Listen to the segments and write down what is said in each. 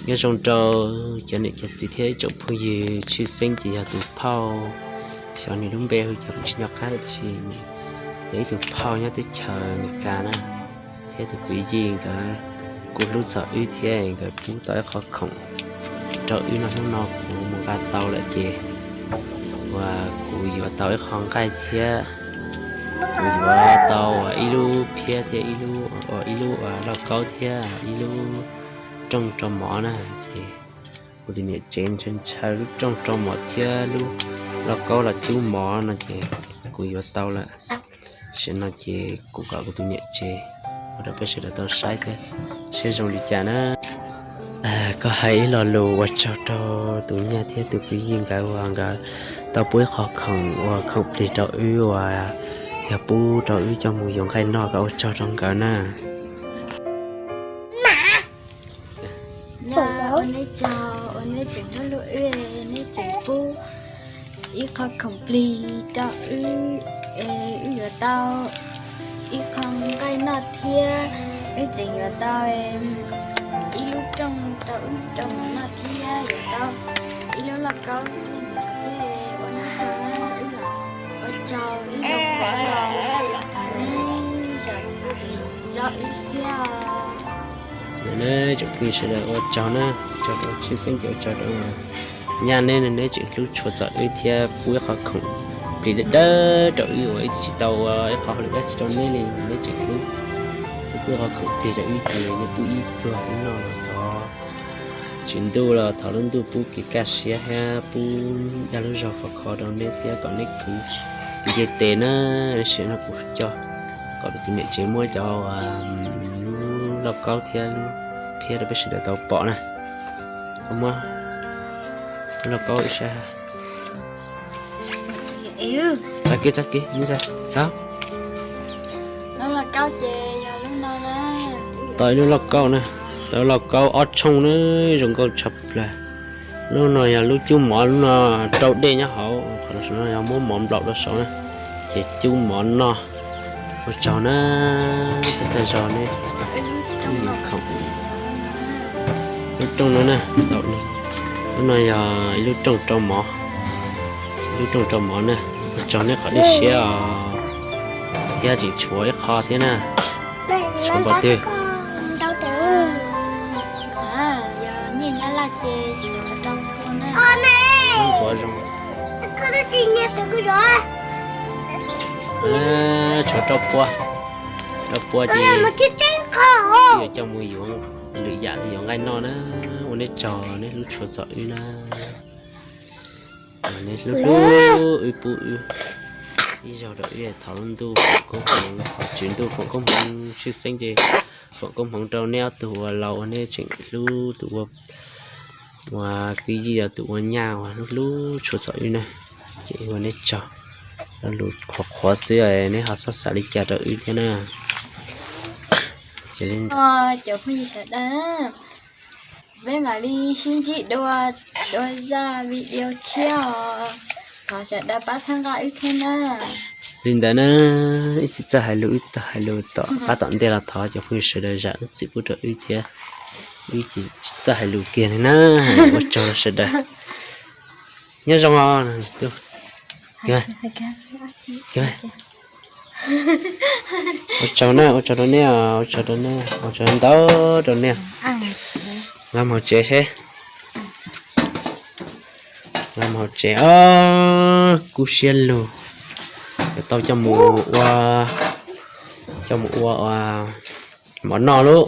Nyob zoo rau cov niam cov txiv thiab ib tsoom phooj ywg, tshwj xeeb ces yog tus phauj, xyov nws lub npe hu cas kuv tsis nco qab lawm, tiam sis yog ib tug phauj nyob teb chaws Amelikas na, thiab tus kwv Yij nkawd kuj hlub txog wb thiab nkawd pub tau ib qho khoom rau wb noj. Hnub no kuv mus nqa tau lawm ces uas kuv yuav tau ib qho nqaij thiab kuv yuav tau ib lub phiab thiab ib lub, ib lub uas lauj kaub thiab ib lub rooj rau mov na. Ces kuv tus niam tsev ntshaw ntshaw lub rooj rau mov thiab lub lauj kaub los cub mov no ces kuv yuav tau lawm. Tam sim no ces kuv kom kuv tus niam tsev ua rau peb sawv daws tau saib thiab seb zoo li cas na. Koj hais ib lo lus ua tsaug rau tus nyaj thiab tus kwv Yij nkawd uas nkawd tau pub ib qho khoom ua khoom plig rau wb uas yog pub rau wb coj mus yuav nqaij noj, koj ua tsaug rau nkawd na. Ua nej tsaug uas nej tseem hlub hlub wb, nej tseem pub ib qho khoom plig rau wb, wb yuav tau ib qho nqaij noj thiab wb tseem yuav tau ib lub rooj rau wb rau mov noj thiab yuav tau ib lub lauj kaub rau mov thiab. Ua nej tsaug na, wb los ua tsaug ib lub qhov los thov nej zam txim rau wb thiab. Tsoom phooj ywg sawv daws ua tsaug na, tsaug rau tshwj xeeb ces ua tsaug rau nyaj neb, neb tseem hlub tshua txog wb thiab pub ib qho khoom plig dawb dawb rau wb uas wb twb tsis tau ua ib qho hauj lwm dab tsi rau neb li, neb tseem hlub, thiab pub ib qho khoom plig rau wb ces neb pub ib pluag wb noj los thov Tswv Ntuj los thov lub ntuj pub kev kaj siab thiab pub dag lub zog khov kho rau neb thiab kom neb khwv nce tes na. Sim no kuv coj kom tus niam tsev muab cov lub lauj kaub thiab lub phiab rau peb sawv daws tau pom na. Koj muab lub lauj kaub ib sab. Txav kiag, txav kiag, txav. Tau ib lub lauj kaub na, tau lub lauj kaub ob tshooj na, zoo nkauj tshaj plaws. Lub no yog lub cub mov, lub no rau dej nyob hauv, qhov no yog muab mov nplaum rau saud na, ces cub mov noj. Ua tsaug na, tag zog ne. Lub rooj no na, lub no yog ib lub rooj rau mov, ib lub rooj rau mov na. Ua tsaug nej qhov dej siab os, thiab tseem tshuav ib qho thiab na. Tshuav npaum twg? Tshuav rau pua, rau pua ces yuav coj mus yuav lwm yam yuav nqaij noj na. Ua nej tsaug, nej hlub tshua txog wb na. Nej hlub hlub wb, pub wb ib zaug rau wb, thov lub ntuj foom koob hmoov, thov Tswv Ntuj foom koob hmoov, tshwj xeeb ces foom koob hmoov rau neb ob tug uas laus uas nej tseem hlub tus ua, uas kwv Yij yog tus ua nyaj uas hlub hlub tshua txog wb na. Ces ua nej tsaug, lo lus qhuav qhuav xwb, neb ho txhob xav li cas rau wb thiab na. Cov phooj ywg sawv daws, peb mam li sib ntsib dua, dua zaj video tshiab os. Thov sawv daws pab txhawb nqa wb thiab na. Li ntawd na, ib tsis txawj hais lus, wb tau hais lus tom qab tom ntej los thov cov phooj ywg sawv daws zam lub txim pub rau wb thiab. Wb tsis txawj hais lus kiag li na. Ua tsaug rau sawv daws. Nyob zoo os. Ua tsaug na, ua tsaug rau nej, ua tsaug rau nej, ua tsaug ntau rau nej. Nqa mus hauv tsev seb. Nqa mus hauv tsev os, kub siab lug. Yuav tau coj mus ua, coj mus ua mov noj lauj.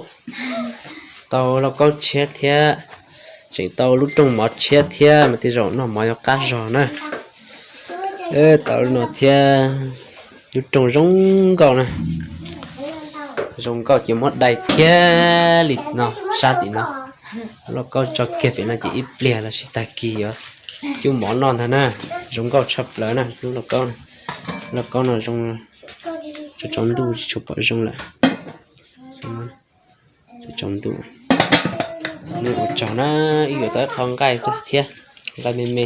Tau lauj kaub tshiab thiab, tseem tau lub rooj mov tshiab thiab mas tej zaum noj mov yuav qab zog na. Tau lub no thiab, lub rooj zoo nkauj na. Zoo nkauj ces muab dai kiag li no sab tim no. Lauj kaub tso kiag pem no ces ib pliag los sib tag kis yuav cub mov noj ntag na. Zoo nkauj tshaj plaws na lub lauj kaub. Lauj kaub no zoo, tsaus ntuj tsis tshua pom zoo lawm. Tsaus ntuj. Nej ua tsaug na, wb yuav tau ib qho nqaij thiab, nqaij me me.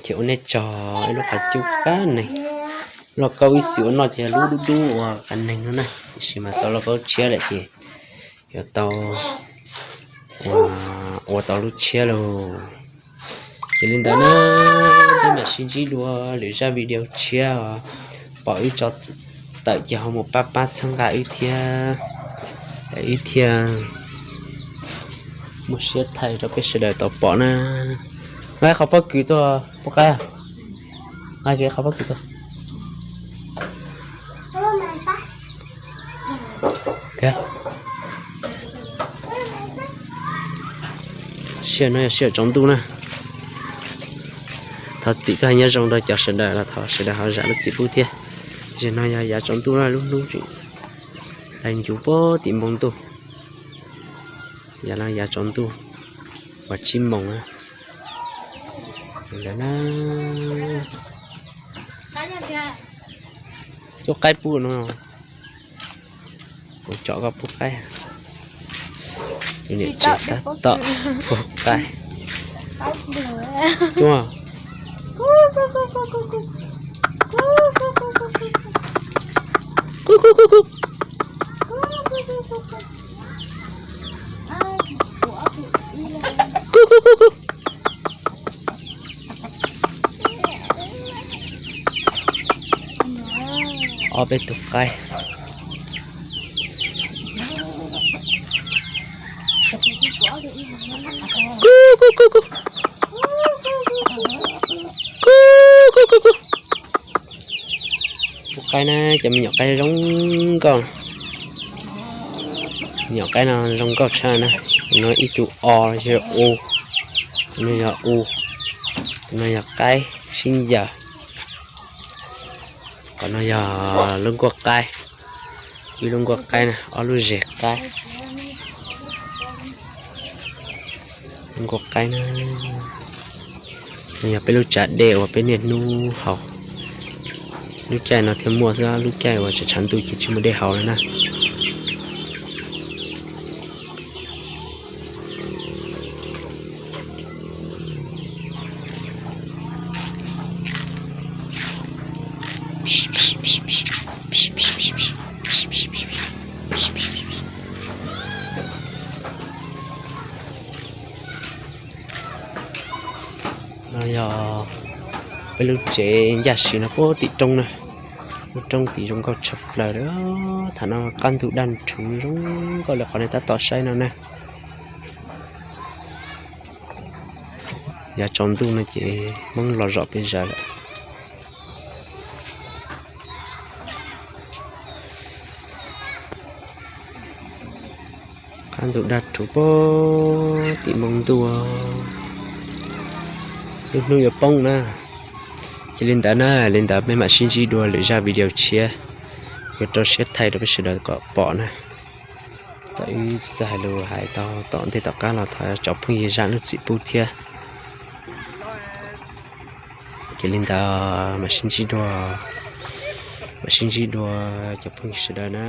Ces ua nej tsaug, ib lub qhov cub qab neeg. Lauj kaub ib txwm ua noj ces lub dub dub ua qab neeg no na, tiam sis mas tau lauj kaub tshiab lawm ces yuav tau ua, ua tau lub tshiab lauj. Ces li ntawd na, peb mam sib ntsib dua lwm zaj video tshiab os. Pom wb tso tawm ces ho mus pab pab txhawb nqa wb thiab, wb thiaj muaj siab thaij rau peb sawv daws tau pom na. Nqa qhov pob kws tuaj pub qaib, nqa kiag qhov pob kws tuaj. Sij hawm no yog sij hawm tsaus ntuj na. Thov txim tuaj hais nyob zoo rau cov sawv daws los thov sawv daws ho zam lub txim pub thiab. Zaum no yog yav tsaus ntuj na, lub hnub tseem dai ncuv puag tim npoo ntuj. Yav no yav tsaus ntuj uas tsib moos na. Lawm na, pub qaib pub no. Kuv tso koj pub qaib. Tus niam tsev tab tom pub qaib. Tuaj. Kub kub kub kub. Kub kub kub kub. Ob peb tus qaib. Kub kub kub kub. Kub kub kub kub. Pub qaib na, cov me nyuam qaib zoo nkauj. Me nyuam qaib no zoo nkauj tshaj na. No ib tug o, yog u, no yog u, no yog qaib sib ncaws. Qhov no yog lub nkuaj qaib, ib lub nkuaj qaib na, ob lub zes qaib. Lub nkuaj qaib na, no yog peb lub tsav dej uas peb niaj hnub haus. Lub caij no thiaj muaj xwb, lub caij uas tshav tshav ntuj ces tsis muaj dej haus li na. No yog peb lub tsev ncaj si no puag tim roob na. Lub roob tim zoo nkauj tshaj plaws li. Thaum no qab ntug daj rhuv zoo nkauj li qhov nej tab tom saib no na. Yav tsaus ntuj no ces Hmoob los zom peb zaws lawm. Qab ntug daj rhuv puag tim npoo ntuj, lub hnub yuav poob na. Ces li ntawd na, li ntawd peb mam sib ntsib dua lwm zaj video tshiab, yuav rau siab thaij rau peb sawv daws kom pom na. Thaum ub tsis txawj hais lus hais tau tom ntej tom qab los thov cov phooj ywg zam lub txim pub thiab. Ces li ntawd mam sib ntsib dua, mam sib ntsib dua cov phooj ywg sawv daws na.